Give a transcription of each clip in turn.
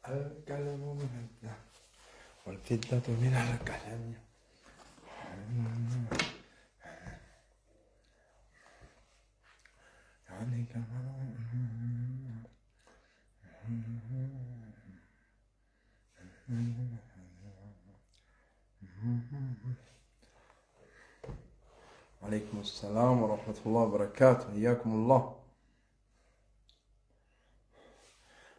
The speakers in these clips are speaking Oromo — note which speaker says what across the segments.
Speaker 1: القلم من الذهب والفضة من القلم. يعني كمان عليكم السلام ورحمة الله وبركاته. حياكم الله،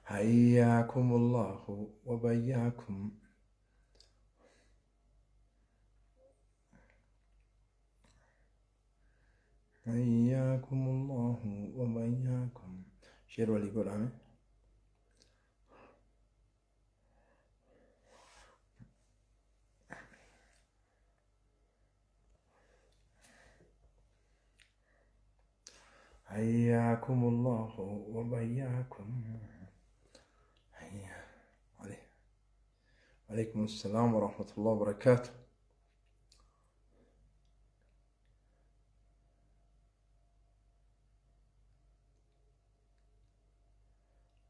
Speaker 1: حياكم الله وبياكم. حياكم الله وبياكم. Share walii godhame. حياكم الله وبياكم. حيا عليه. عليكم السلام ورحمة الله وبركاته.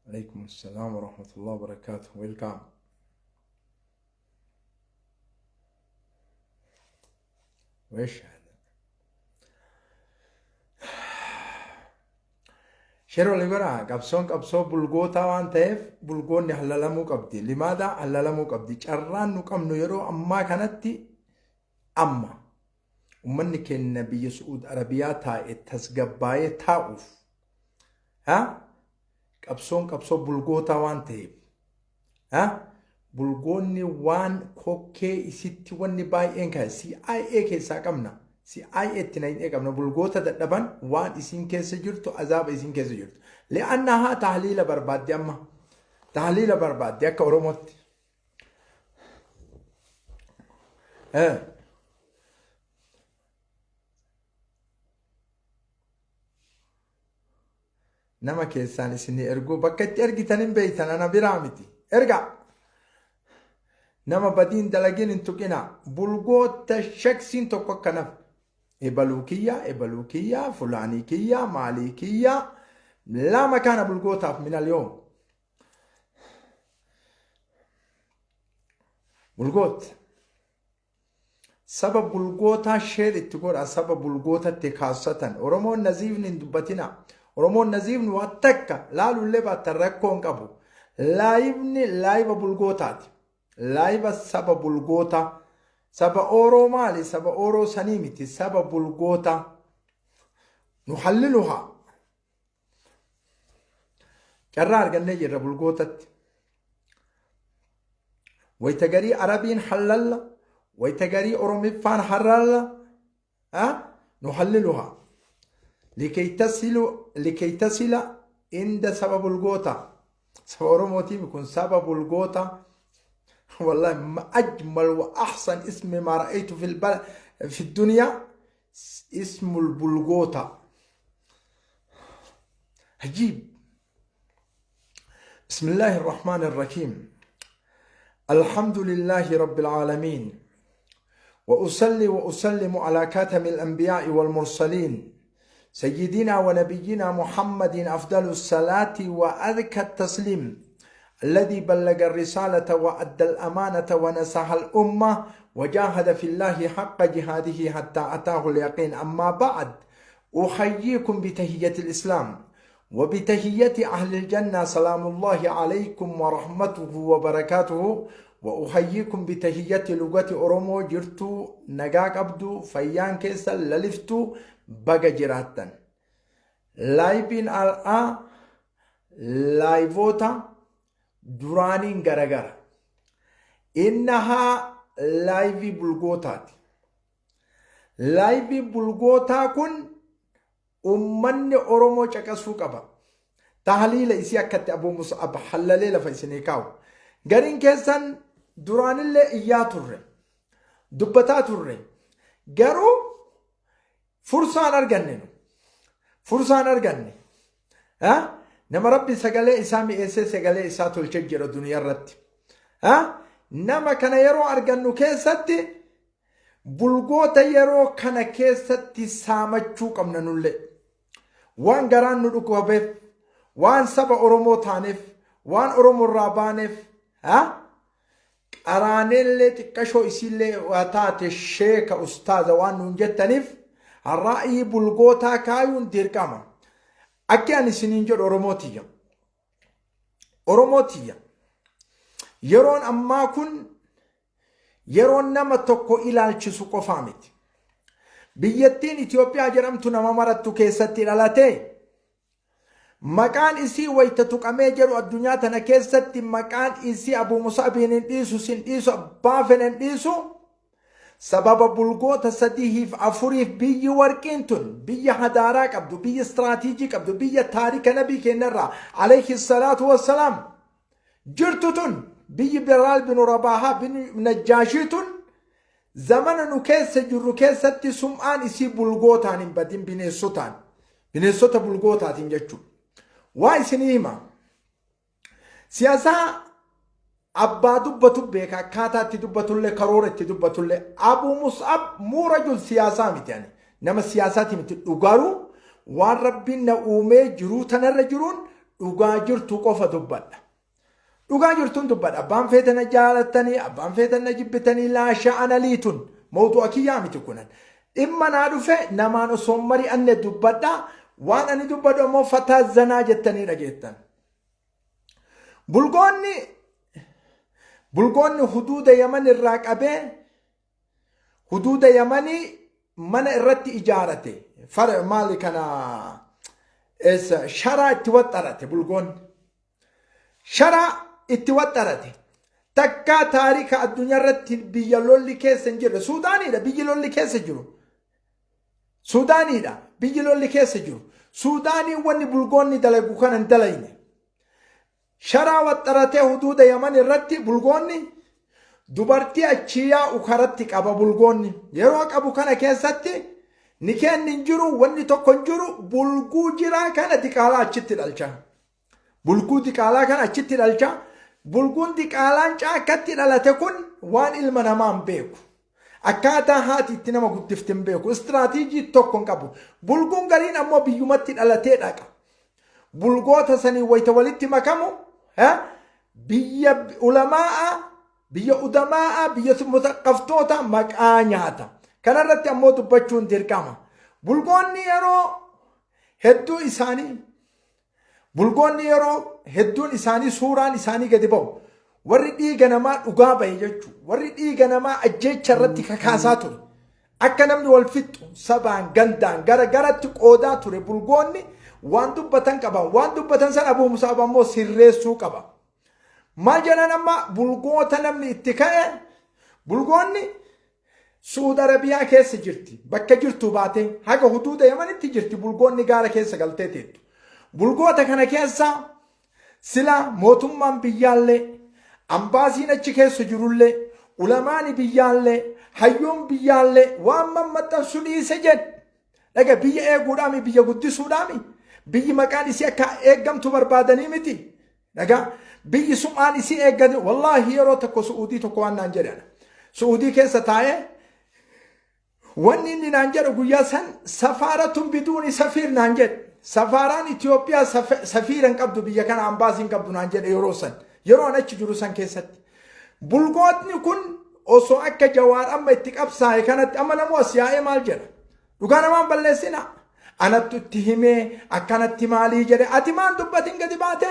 Speaker 1: عليكم السلام ورحمة الله وبركاته. Welcome. وإيش هذا؟ Share walii godhaa. Qabsoon qabsoo bulgootaa waan ta'eef bulgoonni hallalamuu qabdi. Limaada hallalamuu qabdi. Carraan nu qabnu yeroo ammaa kanatti amma ummanni keenya biyya Su'uud Arabiyaa taa'e tasgabbaa'ee taa'uuf, ha? Qabsoon qabsoo bulgootaa waan ta'eef, ha? Bulgoonni waan kokkee isitti wanni baay'een kan CIA keessaa qabna. CIA itti naqnee qabna. Bulgoota dadhaban waan isiin keessa jirtu, azaaba isiin keessa jirtu. Li'annahaa tahliila barbaaddi amma. Tahliila barbaaddi akka Oromootti. Nama keessaan isinii erguu bakka itti ergitan hin beeytan, ana biraa miti. Ergaa. Nama badiin dalagin hin tuqinaa. Bulgoota shaksiin tokko akka naf. Ebaluu kiyya, ebaluu kiyya, fulaanii kiyya, maalii kiyya. Lama kana bulgootaaf minal yoom. Bulgoota. Saba bulgootaa share itti godha, saba bulgootatti kaassatan. Oromoon naziifni hin dubbatina. Oromoon naziifni waan takka laalullee baattan rakkoo hin qabu. Laayivni laayiva bulgootaati. Laayiva saba bulgootaa. Saba Oroo maali? Saba Oroo sanii miti. Saba bulgootaa. Nuhalliluhaa. Carraa argannee jirra bulgootatti. Wayita garii Arabiin hallalla, wayita garii Oromiffaan harralla, nuhalliluhaa. Likay tasila inda saba bulgoota. Saba Oromootiin kun saba bulgoota. والله ما أجمل وأحسن اسم ما رأيته في البلد في الدنيا اسم البلغوطة. عجيب. بسم الله الرحمن الرحيم. الحمد لله رب العالمين، وأصلي وأسلم على كاتم الأنبياء والمرسلين سيدنا ونبينا محمد، أفضل الصلاة وأذكى التسليم، الذي بلغ الرسالة وأدى الأمانة ونصح الأمة وجاهد في الله حق جهاده حتى أتاه اليقين. أما بعد، أحييكم بتحية الإسلام وبتحية أهل الجنة، سلام الله عليكم ورحمته وبركاته. وأحييكم بتحية لغة أورومو. Jirtu, nagaa qabdu, fayyaan keessa laliftu, baga jiraattan. Laayiviin al'aa laayivoota duraaniin garagara. Innahaa laayivii bulgootaati. Laayivii bulgootaa kun ummanni Oromoo caqasuu qaba. Tahliila isii akkatti Abuu Mus'ab hallalee lafa isinii kaa'u. Gariin keessan duraanillee iyyaa turre. Dubbataa turre. Garuu fursaan arganne nu. Fursaan arganne. Nama Rabbi sagalee isaa mi'eessee sagalee isaa tolchee jira duniyaa irratti. Nama kana yeroo argannu keessatti bulgoota yeroo kana keessatti saamachuu qabna nullee. Waan garaan nu dhukkubeef, waan saba Oromoo taaneef, waan Oromoo irraa baaneef. Qaraaneellee xiqqashoo isiillee waa taate sheeka ustaaza waan nuun jettaniif ra'yii bulgootaa kaayuun dirqama. Akki ani isiniin jedhu, Oromoo tiyya. Oromoo tiyya. Yeroon ammaa kun yeroon nama tokko ilaalchisu qofaa miti. Biyyattiin Itoophiyaa jedhamtu nama marattu keessatti dhalatee, maqaan isii wayita tuqamee jedhu addunyaa tana keessatti maqaan isii Abuu Musaabiin hin dhiisu, sin dhiisu, abbaa fedhe hin dhiisu. Sababa bulgoota sadiif afuriif biyyi warqiin tun, biyya hadaaraa qabdu, biyya istiraatiijii qabdu, biyya taarika nabii keenyarraa alayhi salaatu wassalaam jirtu tun, biyyi Bilaal bin Rabaahaa bin Najjaashii tun, zamana nu keessa jirru keessatti sum'aan isii bulgootaan hin badin, bineensotaan, bineensota bulgootaatiin jechuudha. Waa isinii hima. Siyaasaa abbaa dubbatu beeka, akkaataa itti dubbatullee, karoora itti dubbatullee. Abu Mus'ab muurajul siyaasaa miti, ani nama siyaasaati miti, dhugaruu waan Rabbiin na uumee jiruu tanarra jiruun dhugaa jirtu qofa dubbadha. Dhugaa jirtuun dubbadha. Abbaan feeta na jaalattanii, abbaan feeta na jibbitanii, laasha analiitun mawdu'a kiyyaa miti kunan. Dhimma naa dhufe namaan osoo hin mari'anne dubbadha. Waan ani dubbadhu ammoo fataa zanaa jettanii dhageettan. Bulgoonni huduuda Yaman irraa qabee huduuda Yamanii mana irratti ijaarate, fara maali kana, eessa sharaa itti waxxarate, bulgoonni sharaa itti waxxarate. Takkaa taarika addunyaa irratti biyya lolli keessa hin jirre Suudaaniidha. Biyyi lolli keessa jiru Suudaaniidha. Biyyi lolli keessa jiru Suudaaniin wanni bulgoonni dalagu kana hin dalayne. Sharaa waxxaratee huduuda Yaman irratti bulgoonni dubartii achii yaa'u karatti qaba. Bulgoonni yeroo qabu kana keessatti nikeenni hin jiru, wanni tokko hin jiru. Bulguu jiraa kana diqaalaa achitti dhalcha. Bulguu diqaalaa kana achitti dhalcha. Bulguun diqaalaan caakkatti dhalate kun waan ilma namaa hin beeku. Akkaataa haati itti nama guddifte hin beeku. Istiraatiijii tokko hin qabu. Bulguun gariin ammoo biyyumatti dhalatee dhaqa. Bulgoota sanii wayita walitti makamu biyya ulamaa'a, biyya udamaa'a, biyya mutaqqaftoota maqaa nyaata. Kanarratti ammoo dubbachuun dirqama. Bulgoonni yeroo hedduu isaanii, bulgoonni yeroo hedduun isaanii suuraan isaanii gadi ba'u. Warri dhiiga namaa dhugaa bahe jechuudha. Warri dhiiga namaa ajjeecha irratti kakaasaa ture. Akka namni wal fixxu sabaan gandaan gara garatti qoodaa ture, bulgoonni waan dubbatan qaban. Waan dubbatan san Abuu Musaab ammoo sirreessuu qaba. Maal jedhan amma bulgoota namni itti ka'e? Bulgoonni Suud Arabiyaa keessa jirti. Bakka jirtu baate haga huduuda Yamanitti jirti, bulgoonni gaara keessa galtee teettu. Bulgoota kana keessa sila mootummaan biyyaallee, ambaasiin achi keessa jirullee, ulamaani biyyaallee, hayyuun biyyaallee waan mammaxxansu dhiise jedhe. Dhaga, biyya eeguudhaami, biyya guddisuudhaami, biyyi maqaan isii akka eeggamtu barbaadanii miti. Dhagaa, biyyi sum'aan isii eeggate. Wallaahi, yeroo tokko Su'uudii tokko waan naan jedhe. Su'uudii keessa taa'ee wanni inni naan jedhu guyyaa san, "Safaaratun biduuni safiir" naan jedhe. "Safaaraan Itoophiyaa safiira hin qabdu biyya kana, ambaasii hin qabdu" naan jedhe yeroo san. Yeroo an achi jiru san keessatti. Bulgootni kun osoo akka Jawaar amma itti qabsaa'e kanatti, amma namoo as yaa'ee maal jedha? Dhugaa namaan balleessina. Anattu itti himee akkanatti maalii jedhe. Ati maan dubbatin gadi baate?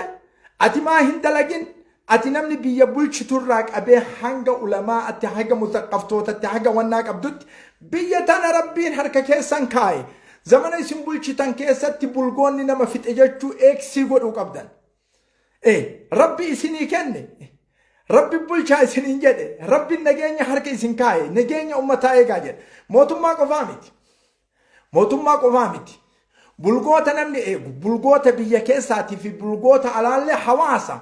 Speaker 1: Ati maa hin dalagin? Ati namni biyya bulchiturraa qabee hanga ulamaa'atti, haga mutaqqaftootatti, haga wannaa qabdutti, biyya tana Rabbiin harka keessan kaa'e. Zamana isin bulchitan keessatti bulgoonni nama fixe jechuu eegsii godhuu qabdan. Rabbi isinii kenne. Rabbi bulchaa isiniin jedhe. Rabbi nageenya harka isin kaa'e. Nageenya ummataa eegaa jedhe. Mootummaa qofaa miti. Mootummaa qofaa miti. Bulgoota namni eegu, bulgoota biyya keessaatii fi bulgoota alaallee hawaasa.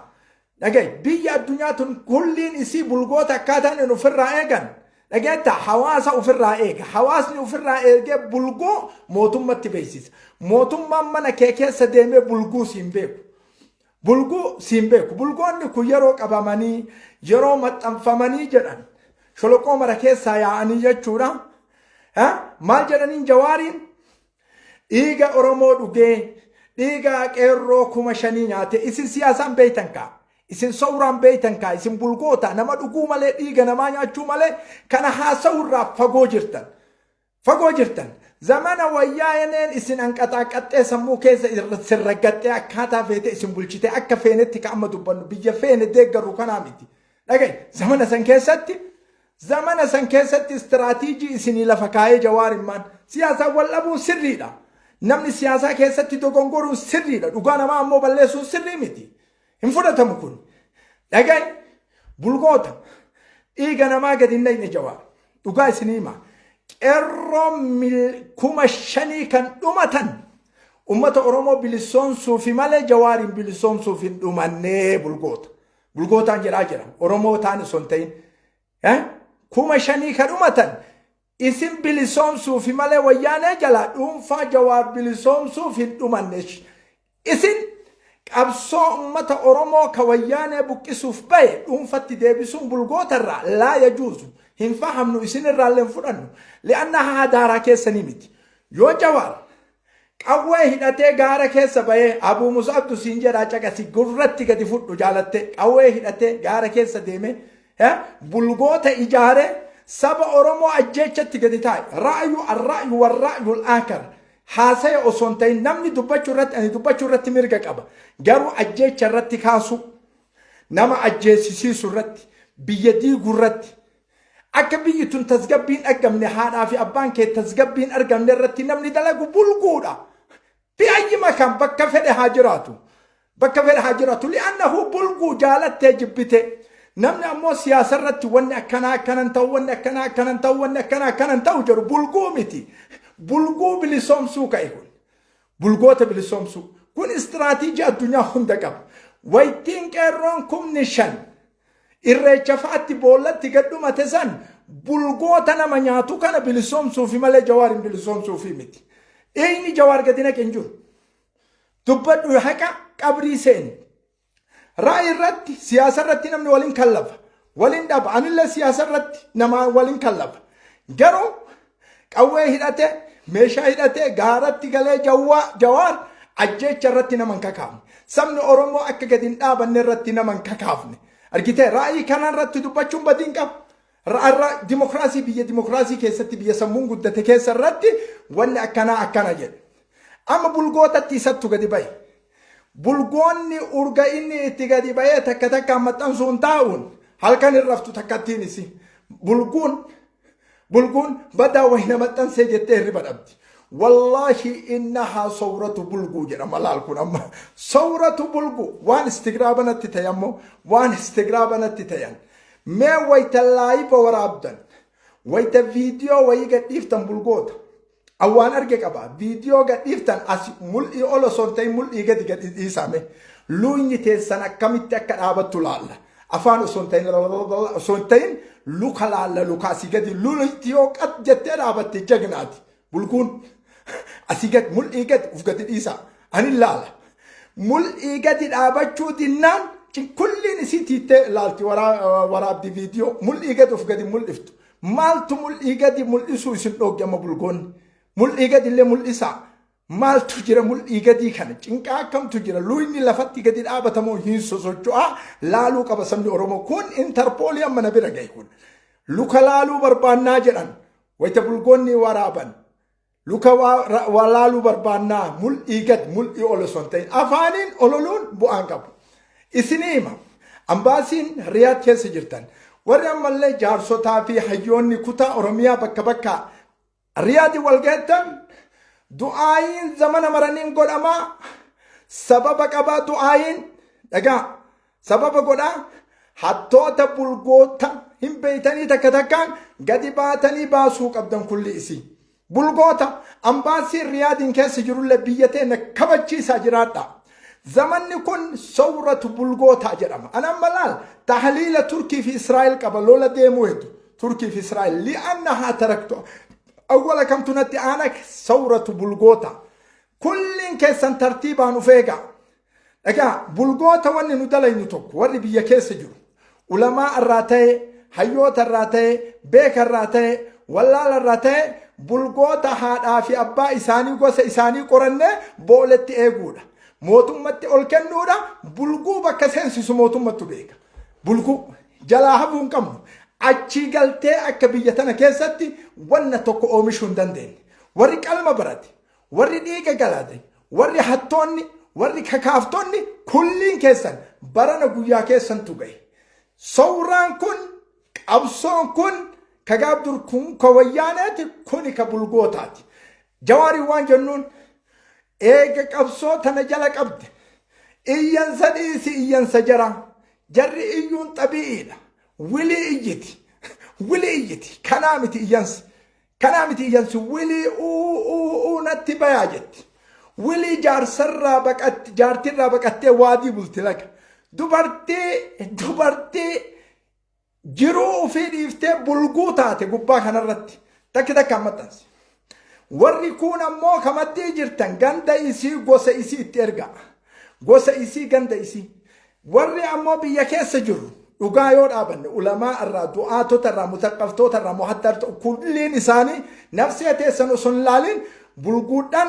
Speaker 1: Dhagaye, biyya addunyaa tun kulliin isii bulgoota akkaataan inni ofirraa eegan. Dhageetta, hawaasa ofirraa eega. Hawaasni ofirraa eegee bulguu mootummatti beeksisa. Mootummaan mana kee keessa deemee bulguu siin beeku. Bulguu siin beeku. Bulgoonni kun yeroo qabamanii, yeroo maxxanfamanii jedhan, sholoqoo mara keessaa yaa'anii jechuudha. Maal jedhaniin Jawaariin? Dhiiga Oromoo dhugee, dhiiga qeerroo 5,000 nyaate. Isin siyaasaan beeytan kaa. Isin sawraan beeytan kaa, isin bulgoota nama dhuguu malee, dhiiga namaa nyaachuu malee, kana haasa'urraa fagoo jirtan. Fagoo jirtan. Zamana wayyaaneen isin anqaxaaqaxxee, sammuu keessa sirraggaxxee, akkaataa feete isin bulchite, akka feenetti ka amma dubbannu, biyya feene deeggarru kanaa miti. Dhaga'i, zamana san keessatti istiraatiijii isinii lafa kaayee Jawaarimmaan siyaasaan wal dhabuun sirriidha. Namni siyaasaa keessatti dogongoruun sirriidha. Dhugaa namaa ammoo balleessuun sirrii miti. Hin fudhatamu kun. Dhaga'i, bulgoota, dhiiga namaa gadi hin dhaqne Jawaar. Dhugaa isinii hima. Qeerroo 5,000 kan dhumatan ummata Oromoo bilisoomsuufi malee Jawaariin bilisoomsuuf hin dhumannee, bulgoota. Bulgootaan jedhaa jira. Oromoo ta'an osoo hin ta'in. 5,000 kan dhumatan isin bilisoomsuufi malee wayyaanee jalaa dhuunfaa Jawaar bilisoomsuuf hin dhumanne. Isin qabsoo ummata Oromoo ka wayyaanee buqqisuuf bahe dhuunfatti deebisuun bulgoota irraa laa yajuuzu, hin fahamnu, isin irraallee hin fudhannu. Li'anna haadaaraa keessanii miti. Yoo Jawaar qawwee hidhatee gaara keessa bahee, Abuu Musabdu siin jedhaa, caqasi, gurratti gadi fudhu jaalatte, qawwee hidhatee gaara keessa deemee bulgoota ijaaree saba Oromoo ajjeechatti gadi taa'e, ra'ayu arra'yu warra'yu al-aakar haasaya osoo hin ta'in, namni dubbachuu irratti, ani dubbachuu irratti mirga qaba, garuu ajjeecha irratti kaasu, nama ajjeesisiisu irratti, biyya diiguu irratti, akka biyyi tun tasgabbiin argamne, haadhaa fi abbaan kee tasgabbiin argamne irratti namni dalagu bulguudha. Fi ayyi makaan bakka fedhe haa jiraatu. Bakka fedhe haa jiraatu. Li'annahu bulguu, jaalattee jibbite. Namni ammoo siyaasa irratti wanni akkanaa akkanan ta'u, wanni akkanaa akkanan ta'u, wanni akkanaa akkanan ta'u jedhu bulguu miti. Bulguu bilisoomsuu ka'e kun. Bulgoota bilisoomsuu. Kun istiraatiijii addunyaa hunda qaba. Wayittiin qeerroon 5,000 irreecha fa'aatti boollatti gad dhumate san bulgoota nama nyaatu kana bilisoomsuufi malee Jawaar hin bilisoomsuufi miti. Dhiigni Jawaar gadi naqe hin jiru. Dubbadhu haqa, qabrii seeni. Ra'ayi irratti, siyaasa irratti namni waliin kallafa. Waliin dhaba. Anillee siyaasa irratti nama waliin kallafa. Garuu qawwee hidhate, meeshaa hidhate, gaaratti galee Jawaar ajjeecha irratti nama hin kakaafne. Sabni Oromoo akka gadi hin dhaabanne irratti nama hin kakaafne. Argitee, ra'ayi kana irratti dubbachuun badiin qaba. Ra'arra dimokiraasii, biyya dimokiraasii keessatti, biyya sammuun guddate keessa irratti wanni akkanaa akkana jedhe. Amma bulgootatti isattu gadi bahe. Bulgoonni urga inni itti gadi bahee takka takkaan maxxansuun taa'uun halkan hin raftu takkattiin isi. Bulguun badaa wayina maxxansee jettee hirriba dhabdi. Wallaahi innahaa sawratu bulguu jedhama, laal kun amma. Sawratu bulguu waan istigraabanatti ta'e ammoo, waan istigraabanatti ta'an. Mee wayita live waraabdan, wayita viidiyoo wayii gadhiiftan, bulgoota. Awwaan arge qaba. Viidiyoo gadhiiftan as mul'ii ol osoo hin ta'in mul'ii gadi gadi dhiisame. Luuyni teessan akkamitti akka dhaabattu laalla. Afaan osoo hin ta'in, osoo hin ta'in, luka laalla, luka asii gadi luyti yoo qat jettee dhaabatte jagnaati. Bulguun asii gadi mul'ii gadi uf gadi dhiisa. Ani laala. Mul'ii gadi dhaabachuu dinnaan kulliin isii tiittee laalti, waraabdi viidiyoo, mul'ii gadi uf gadi mul'iftu. Maaltu mul'ii gadi mul'isuu isin dhoogge amma, bulgoonni? Mul'ii gadi illee mul'isaa. Maaltu jira mul'ii gadii kana? Cinqaa akkamtu jira? Luyni lafatti gadi dhaabatamoo hin sosocho'aa laaluu qaba sabni Oromoo. Kun Interpoolii amma na bira gahe kun. Luka laaluu barbaannaa jedhan. Wayita bulgoonni waraaban. Luka waa laaluu barbaannaa, mul'ii gad, mul'ii ol osoo hin ta'in. Afaaniin ololuun bu'aan qabu. Isinii hima. Ambaasiin Riyaad keessa jirtan. Warri ammallee jaarsotaa fi hayyoonni kutaa Oromiyaa bakka bakkaa Riyaadii wal geettan, du'aayiin zamana maraniin godhamaa, sababa qabaa, du'aayiin dhagaa sababa godhaa, hattoota bulgoota hin beeytanii takka takkaan gadi baatanii baasuu qabdan kulli isii. Bulgoota ambaasiin Riyaadiin keessa jirullee biyya teenya kabachiisaa jiraadha. Zamanni kun sawratu bulgootaa jedhama. Ana amma laal, tahliila Turkii fi Israa'el qaba, lola deemuu hedduu. Turkii fi Israa'el li'annahaa taraktu. Awwala kamtu natti aana? Sawratu bulgoota. Kulliin keessan tartiibaan uf eegaa. Dhagaa, bulgoota, wanni nu dalaynu tokko, warri biyya keessa jiru ulamaa irraa ta'e, hayyoota irraa ta'e, beeka irraa ta'e, wallaala irraa ta'e, bulgoota haadhaa fi abbaa isaanii, gosa isaanii qorannee booletti eeguudha. Mootummatti ol kennuudha. Bulguu bakka seensisu mootummattu beeka. Bulguu jalaa hafuu hin qabnu. Achii galtee akka biyya tana keessatti wanna tokko oomishuu hin dandeenye. Warri qalma barate, warri dhiiga galate, warri hattoonni, warri kakaaftonni kulliin keessan barana guyyaa keessantu gahe. Sowraan kun, qabsoon kun, ka gaaf dur kun ka wayyaaneeti, kuni ka bulgootaati. Jawaarii waan jennuun, eega qabsoo tana jala qabde, iyyansa dhiisi, iyyansa jara. Jarri iyyuun xabi'iidha. Wilii iyyiti. Wilii iyyiti. Kanaa miti iyyansi. Kanaa miti iyyansi, wilii uu uu uu natti bayaa jetti. Wilii jaarsarraa baqatti, jaartirraa baqattee waadii bulti laga. Dubartii jiruu ofii dhiiftee bulguu taate gubbaa kanarratti takki takkaan maxxansi. Warri kuun ammoo kamaddii jirtan ganda isii, gosa isii itti ergaa. Gosa isii, ganda isii. Warri ammoo biyya keessa jiru dhugaa yoo dhaabanne, ulamaa irraa, du'aatota irraa, mutaqqaftoota irraa, muhaddarta kulliin isaanii nafsee teessan osoo hin laalin bulguudhaan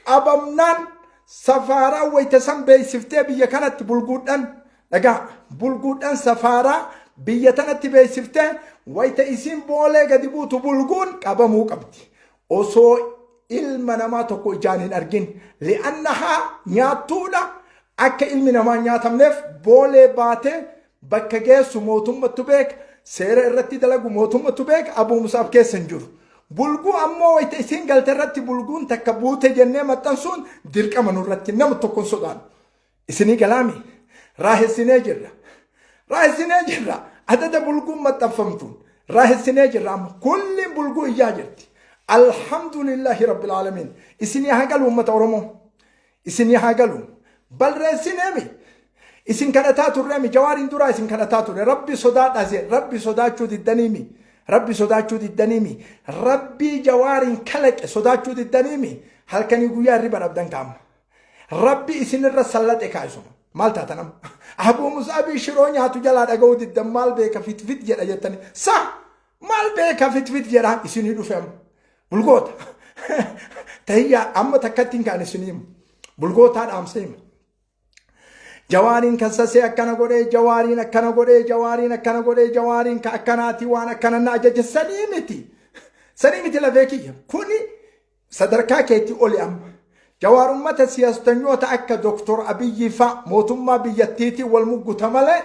Speaker 1: qabamnaan safaaraa wayita san beeksiftee biyya kanatti bulguudhaan, dhagaa, bulguudhaan safaaraa biyya tanatti beeksiftee wayita isiin boolee gadi buutu bulguun qabamuu qabdi. Osoo ilma namaa tokko ijaan hin argin, li'annahaa nyaattuudha, akka ilmi namaa nyaatamneef boolee baatee bakka geessu mootummattu beeka, seera irratti dalagu mootummattu beeka, Abuu Musaaf keessa hin jiru. Bulguu ammoo wayita isiin galte irratti bulguun takka buute jennee maxxansuun dirqama nurratti, nama tokko hin sodaannu. Isinii galaami, raahessinee jirra. Raahessinee jirra. Adada bulguun maxxanfamtuun raahessinee jirra, amma kulliin bulguu iyyaa jirti. Alhamdulillahi rabbil aalamiin. Isinii haa galu, uummata Oromoo. Isinii haa galu. Balreessineemi. Isin kadhataa turreemi, Jawaariin duraa isin kadhataa turre, Rabbi sodaadhaa se, Rabbi sodaachuu diddaniimi, Rabbi sodaachuu diddaniimi, Rabbii Jawaariin kalaqe sodaachuu diddaniimi, halkanii guyyaa hirriba dhabdan kaama. Rabbi isinirra sallaxe kaasuma. Maal taatan amma? Abuu Musaabii shiroo nyaatu jalaa dhaga'uu diddan, maal beeka fitfit jedha jettanii. Sa maal beeka fitfit jedha isinii dhufe amma. Bulgoota. Tahiyyaa amma takkatti hin kaan isinii himu. Bulgootaa dhaamsa hima. Jawaariin kan sasee akkana godhee, Jawaariin akkana godhee, Jawaariin akkana godhee, Jawaariin ka akkanaati, waan akkana na ajaje sanii miti. Sanii miti lafee kiyya. Kuni sadarkaa keetti oli amma. Jawaar ummata siyaastanyoota akka Dooktor Abiyyi fa'a mootummaa biyyattiitiin wal mugguta malee,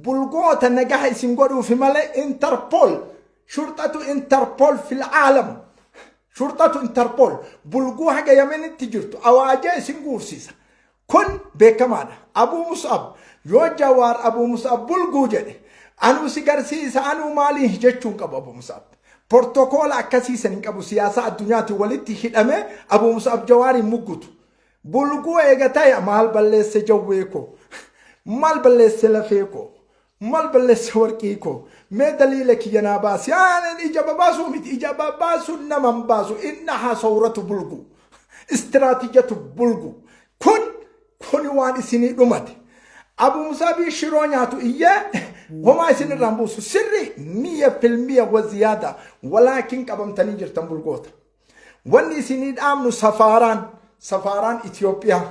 Speaker 1: bulgoota nagaha isin godhuufi malee, Interpol, shurxatu Interpol fil aalam, shurxatu Interpol bulguu haga Yamenitti jirtu awaajee isin guursisa. Kun beekamaadha. Abuu Mus'ab yoo Jawaar Abuu Mus'ab bulguu jedhe, anuu si garsiisa, anuu maalii jechuun qabu Abuu Mus'ab. Portokoola akkasii san hin qabu, siyaasa addunyaatiin walitti hidhamee Abuu Mus'ab Jawaariin muggutu. Bulguu eega ta'e, maal balleesse jawwee koo? Maal balleesse lafee koo? Maal balleesse warqii koo? Mee daliila kiyya naa baasi. Aanan ija babaasuu miti. Ija babaasuun nama hin baasu. Innahaa sawratu bulguu. Istiraatijatu bulgu. Kun kuni waan isinii dhumate. Abu Musaabii shiroo nyaatu iyyee homaa isin irraan buusu. Sirri 100% wa ziyaada. Walaakin qabamtanii jirtan bulgoota. Wanni isinii dhaamnu, safaaraan Itoophiyaa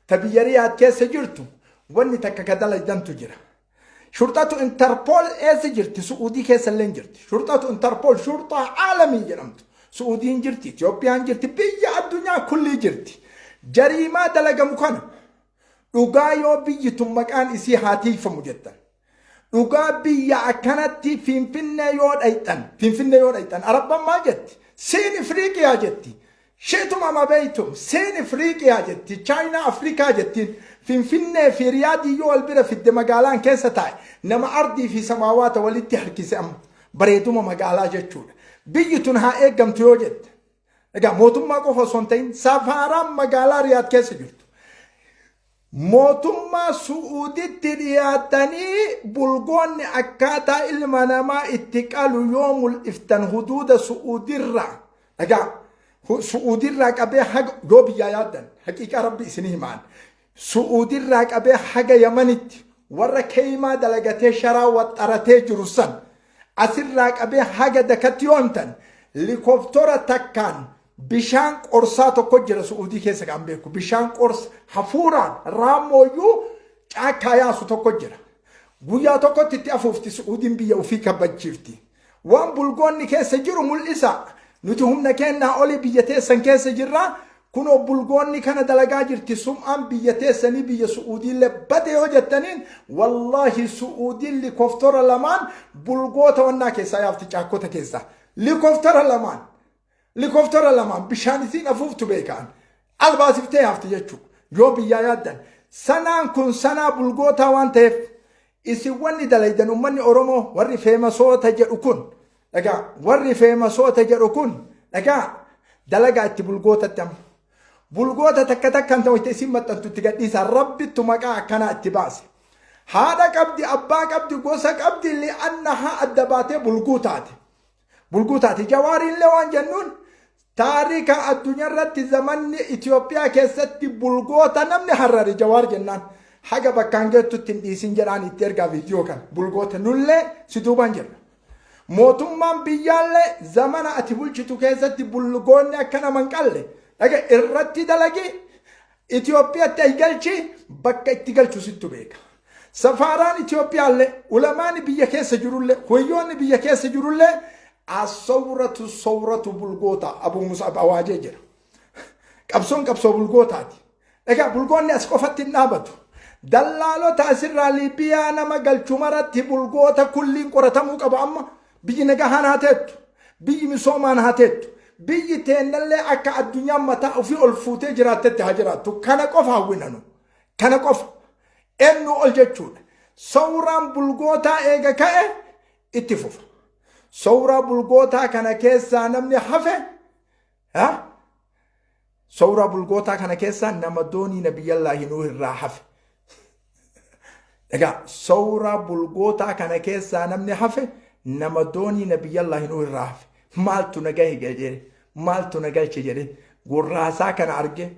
Speaker 1: ta biyya Riyaad keessa jirtu wanni takka ka dalaydantu jira. Shurxatu Interpol eessa jirti? Su'uudii keessa illee jirti. Shurxatu Interpol, shurxaa aalamii jedhamtu. Su'uudiin jirti, Itoophiyaan jirti, biyya addunyaa kullii jirti. Jariimaa dalagamu kana dhugaa yoo biyyi tun maqaan isii haa tiifamu jettan. Dhugaa biyya akkanatti Finfinnee yoo dhayxan, Finfinnee yoo dhayxan, Arabban maal jetti? Siin Ifriiqiyaa jetti. Sheetum ama beeytum, Siin Ifriiqiyaa jetti, Chaayinaa Afrikaa jettiin. Finfinnee fi Riyaadii yoo wal bira fidde, magaalaan keessa taa'e nama ardii fi samaawaata walitti harkise amma bareeduma magaalaa jechuudha. Biyyi tun haa eeggamtu yoo jette. Egaa mootummaa qofa osoo hin ta'in safaaraan magaalaa Riyaad keessa jirtu. Mootummaa Su'uuditti dhiyaatanii bulgoonni akkaataa ilma namaa itti qalu yoo mul'iftan, huduuda Su'uudirraa, egaa Su'uudirraa qabee haga, yoo biyyaa yaaddan, haqiiqaa Rabbi isinii himaan, Su'uudirraa qabee haga Yamanitti warra keeymaa dalagatee sharaa waxxaratee jiru san asirraa qabee haga dakatti yoo himtan, likoptora takkaan Bishaan qorsaa tokko jira Su'uudii keessa kan beeku. Bishaan qorsa hafuuraan raammooyyuu caakkaa yaasu tokko jira. Guyyaa tokkotti itti afuufti Su'uudiin biyya ofii kabachiifti. Waan bulgoonni keessa jiru mul'isa. Nuti humna kennaa olii biyya teessan keessa jirra. Kunoo bulgoonni kana dalagaa jirti. Sum'aan biyya teessanii biyya Su'uudiillee bade yoo jettaniin, wallaahi Su'uudiin likoftora lamaan bulgoota wannaa keessaa yaafti caakkota keessaa. Likoftora lamaan. Likoftora lamaan bishaan isiin afuuftu beekaan. Albaasiftee yaafti jechuudha. Yoo biyyaa yaaddan. Sanaan kun sanaa bulgootaa waan ta'eef, isin wanni dalaydan, uummanni Oromoo warri famousoota jedhu kun dhagaa, warri famousoota jedhu kun dhagaa, dalagaa itti bulgootatti amma. Bulgoota takka takkaan ta'u isin maxxantu itti gadhiisa. Rabbittu maqaa akkanaa itti baase. Haadha qabdi, abbaa qabdi, gosa qabdi, li'annahaa adda baatee bulguu taate. Bulguu taate. Jawaariillee waan jennuun, taarika addunyaa irratti zamanni Itoophiyaa keessatti bulgoota namni harrari Jawaar jennaan. Haga bakkaan geettutti hin dhiisin jedhaan itti ergaa viidiyoo kana. Bulgoota nullee si duubaan jirra. Mootummaan biyyaallee zamana ati bulchitu keessatti bulgoonni akka nama hin qalle dhaga irratti dalagi, Itoophiyaatti ay galchi, bakka itti galchu sittu beeka. Safaaraan Itoophiyaallee, ulamaan biyya keessa jirullee, huyyoonni biyya keessa jirullee, asawratu sawratu bulgoota Abu Musab awaajee jira. Qabsoon qabsoo bulgootaati. Egaa bulgoonni as qofatti hin dhaabatu. Dallaalota asirraa Liibiyaa nama galchu maratti bulgoota kulliin qoratamuu qaba amma. Biyyi nagahaan haa teettu. Biyyi misoomaan haa teettu. Biyyi teennallee akka addunyaan mataa ofii ol fuutee jiraattetti haa jiraattu. Kana qofa hawwinanu. Kana qofa. Eenyu ol jechuudha. Sawraan bulgootaa eega ka'e itti fufa. Sawraa bulgootaa kana keessaa namni hafe, sawraa bulgootaa kana keessaa nama doonii Nabiyyallaahi Nuuh irraa hafe. Egaa sawraa bulgootaa kana keessaa namni hafe nama doonii Nabiyyallaahi Nuuh irraa hafe. Maaltu na gahe jedhee, maaltu na galche jedhee gurraasaa kana arge.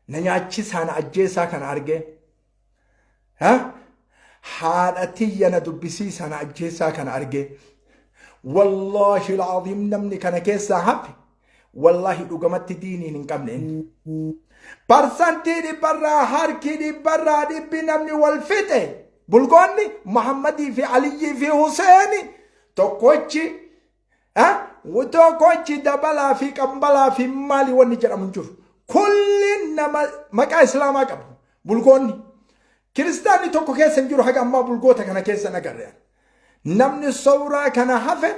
Speaker 1: Na nyaachisaa na ajjeesaa kana arge. Haadha tiyya na dubbisiisaa na ajjeesaa kana arge. Wallaahi alcaziim, namni kana keessaa hafe, wallaahi dhugamatti diiniin hin qabne inni. Parsantii dhibbarraa harki dhibbarraa dhibbi namni wal fixe bulgoonni Muhammadii fi Aliyyii fi Huseeni tokkochi tokkochi dabalaa fi qambalaa fi maali wanni jedhamu hin jiru. Kulli nama maqaa islaamaa qabu bulgoonni. Kiristaanni tokko keessa hin jiru haga ammaa bulgoota kana keessa nagarre. Namni sawraa kana hafe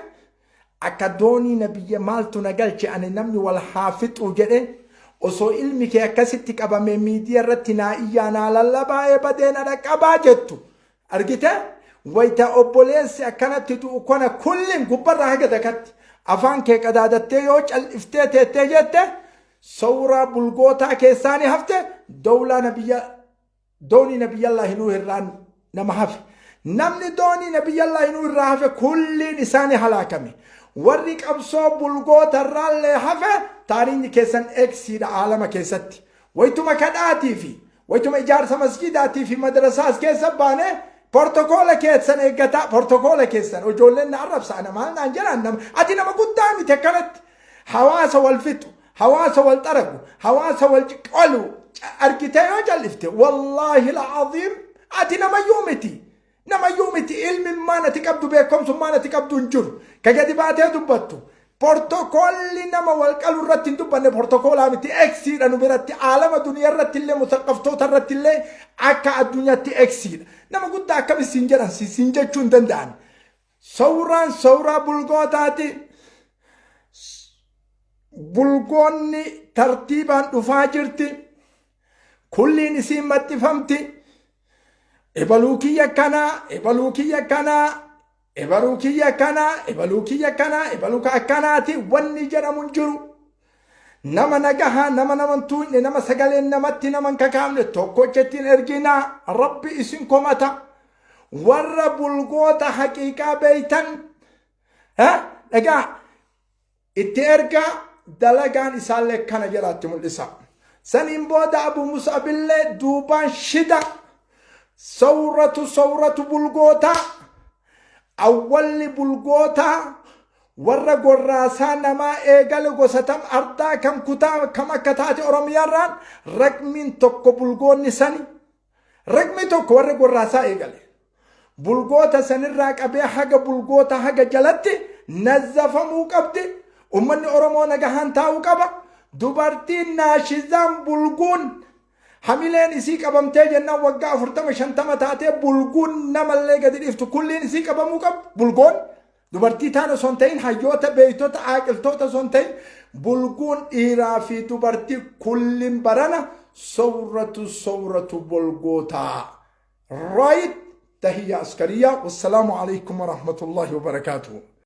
Speaker 1: akka doonii na biyya maaltu na galche ani namni wal haa fixu jedhe, osoo ilmi kee akkasitti qabame miidiyaa irratti naa iyyaa naa lallabaa'ee badee na dhaqqabaa jettu argite. Wayita obboleessi akkanatti du'u kana kulliin gubbarraa haga dakatti afaan kee qadaadattee yoo cal'iftee teettee jette, sawraa bulgootaa keessaa ni hafte. Dawlaa nabiyya doonii Nabiyyallaahi Nuuh irraa nama hafe. Namni doonii Nabiyyallaahi Nuuh irraa hafe kulliin isaanii halaakame. Warri qabsoo bulgoota irraallee hafe, taariikni keessan eegsiidha aalama keessatti. Wayituma kadhaatii fi wayituma ijaarsa masjidaatii fi madrasaas keessa baane portokoola keessan eeggataa, portokoola keessan ijoolleen na arrabsa, ana maal naan jedhan, nama ati nama guddaa miti akkanatti hawaasa wal fixu, hawaasa wal xaragu, hawaasa wal qalu argitee yoo jallifte, wallaahi alcaziim ati namayyuu miti, namayyuu miti. Ilmimmaan ati qabdu, beekumsummaan ati qabdu hin jiru ka gadi baatee dubbattu. Portokoolli nama wal qalu irratti hin dubbanne portokoolaa miti, eksiidha nu biratti, aalama duniyaa irratti illee, musaqqaftoota irratti illee akka addunyaatti eksiidha. Nama guddaa akkam siin jedhan, siin jechuu hin danda'an. Sawraan sawraa bulgootaati. Bulgoonni tartiibaan dhufaa jirti. Kulliin isiin maxxifamti. Ebaluu kiyya kanaa, ebaluu kiyya kanaa, ebaluu kiyya kanaa, ebaluu kiyya kanaa, ebaluu akkanaati wanni jedhamu hin jiru. Nama nagahaa, nama naman tuugne, nama sagaleen namatti nama hin kakaafne tokkocha ittiin erginaa, Rabbi isin komata. Warra bulgoota haqiiqaa beeytan dhagaa itti ergaa, dalagaan isaallee kana jalaatti mul'isa. Saniin booda Abu Musabillee duubaan shida sawratu sawratu bulgootaa awwalli bulgootaa. Warra gorraasaa namaa eegale gosa tam, ardaa kam, kutaa kam akka taate Oromiyaarraan raqmiin tokko bulgoonni sani. Raqmi tokko warra gorraasaa eegale. Bulgoota sanirraa qabee haga bulgoota haga jalatti nazzafamuu qabdi. Uummanni Oromoo nagahaan taa'uu qaba. Dubartiin naashizaan bulguun hamileen isii qabamtee jennaan waggaa 40 50 taatee bulguun namallee gadi dhiiftu kulliin isii qabamuu qabdi. Bulgoon dubartii taan osoo hin ta'in, hayyoota, beeytota, aaqiltoota osoo hin ta'in, bulguun dhiiraa fi dubartii kulliin barana sowratu sowratu bulgootaa. Right, tahiyya askariyaa. Wassalaamu alaikum warahmatullahi wabarakaatuhu.